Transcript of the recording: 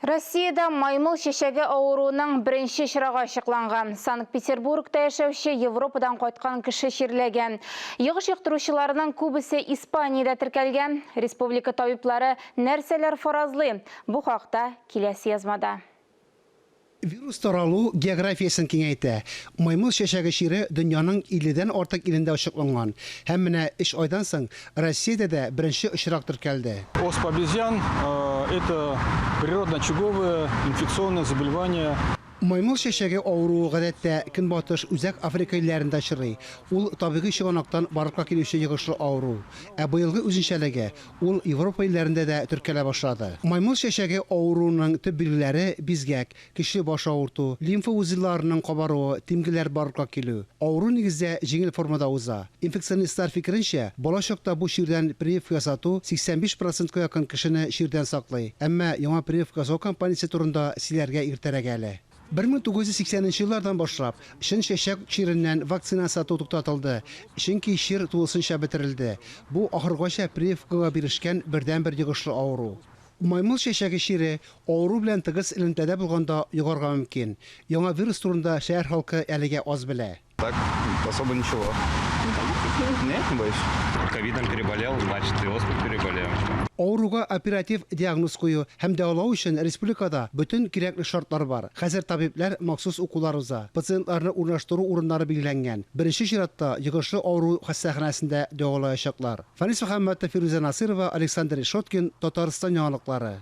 Россиядә маймыл чәчәге авыруының беренче очрагы ачыкланган. Санкт-Петербургта яшәүче Европадан кайткан кеше чирләгән. Йогыш йоктыручыларның күбесе Испаниядә теркәлгән. Республика табиблары нәрсәләр фаразлый? Бу хакта киләсе язмада. Вирус таралу географиясен киңәйтә. Маймыл чәчәге чире дөньяның илледән артык илендә ачыкланган. Һәм менә өч айдан соң Россиядә дә беренче очрак теркәлде. Оспа обезьян, это природно-очаговое инфекционное заболевание. Маймыл чәчәге авыруы гадәттә Көнбатыш, Үзәк Африка илләрендә очрый. Ул табигый чыганактан барлыкка килүче йогышлы авыру. Ә быелгы үзенчәлеге, ул Европа илләрендә дә теркәлә башлады. Маймыл чәчәге авыруының төп билгеләре, бизгәк, Көчле баш авырту, лимфа узелларының кабаруы, тимгелләр барлыкка килү. Авыру нигездә җиңел формада уза. Инфекционистлар фикеренчә, бала чакта бу чирдән прививка ясату 85 процентка якын кешене чирдән саклый. Әмма яңа прививка ясау кампаниясе турында сөйләргә иртәрәк әле. 1980 нче еллардан башлап, чын чәчәк чиреннән вакцина ясату туктатылды, чөнки чир тулысынча бетерелде. Бу, ахыргача прививкага бирешкән бердәнбер йогышлы авыру. Маймыл чәчәге чире авыру белән тыгыз элемтәдә булганда йогарга мөмкин. Яңа вирус турында шәһәр халкы әлегә аз белә. Так, особо ничего. Нет, не боюсь. Ковидом переболел, значит и оспой переболею. Авыруга оператив диагноз кую һәм дәвалау өчен республикада бөтен кирәкле шартлар бар. Хәзер табибләр махсус укулар уза. Пациентларны урнаштыру урыннары билгеләнгән. Беренче чиратта йогышлы авыру хастаханәсендә дәвалаячаклар. Фәнис Мөхәммәтов, Фирүзә Насыйрова, Александр Решеткин, Татарстан яңалыклары.